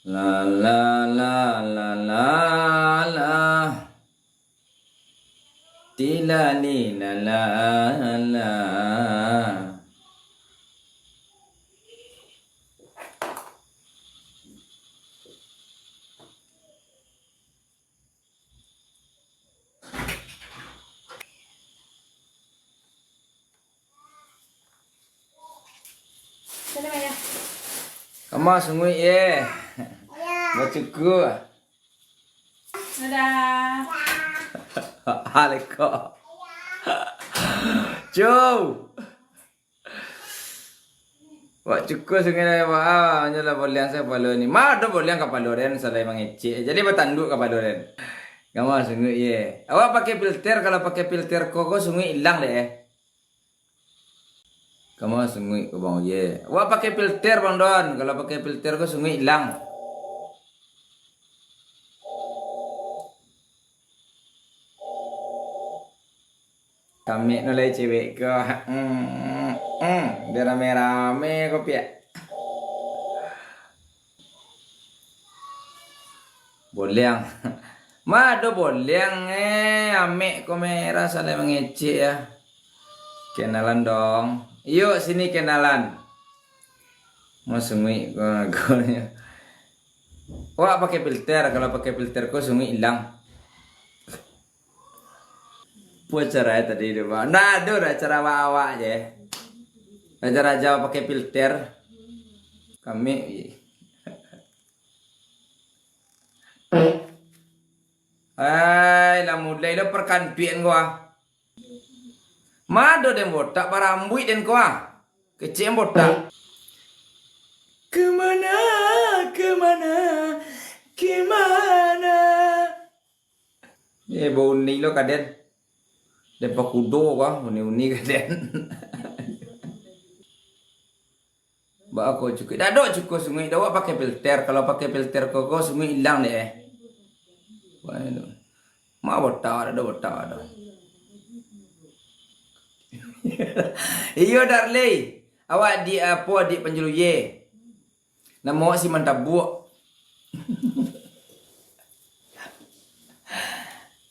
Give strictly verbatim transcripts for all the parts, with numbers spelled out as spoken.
La la la la la la. Tilali la la la. Kama sunguik ye. Bacukur. Dadah. Aleko. Cuy. Wak cukur sungai dari bawah, hanyolah boliang sa kapalo ni. Ma ado boliang kapalo den, salai mangecek. Jadi batanduk kapalo den. Kama sunguik ye. Awak pakai filter, kalau pakai filter ko, ko sunguik ilang dek eh. Kama sunguik ko bang ye. Awak pakai filter bang Don, kalau pakai filter ko sunguik ilang. Tamek no lai cewek ko. Hmm, hmm, dia rame-rame ko piak. Boliang. Ma ado boliang eh, amek ko merah salai mangecek ya. Kenalan dong. Yuk sini kenalan. Mas Ngui ko agonyo. Awak pakai filter, kalau pakai filter ko sunguik ilang. Apo acara tadi tu, Bang? Ndak ado doh acara awak-awak je. Raja-raja pakai filter. Kami. Ai, lah mulai lo perkantuan ko ah. Ma ado den botak barambuik den ko ah. Kecek botak. Kemana, kemana, kemana? Eh, bauni lo ka den. Den pakudo ko, uni-uni ka den. Baa ko cukuik. Dak ado cukuik sunguik, dak awak pakai filter. Kalau pakai filter ko, ko sunguik ilang dek eh. Wah, itu. Ma botak, dak ado botak ado. Iyo, Darley. Awak di apo, di Panjalu ye? Namo awak si Mantabuak.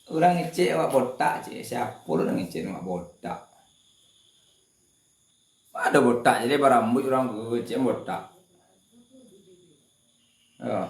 Urang ngecek awak botak, cek. Siapo lo nan ngecek awak botak? Ado botak, jadi barambuik urang ko, cek botak. Yo.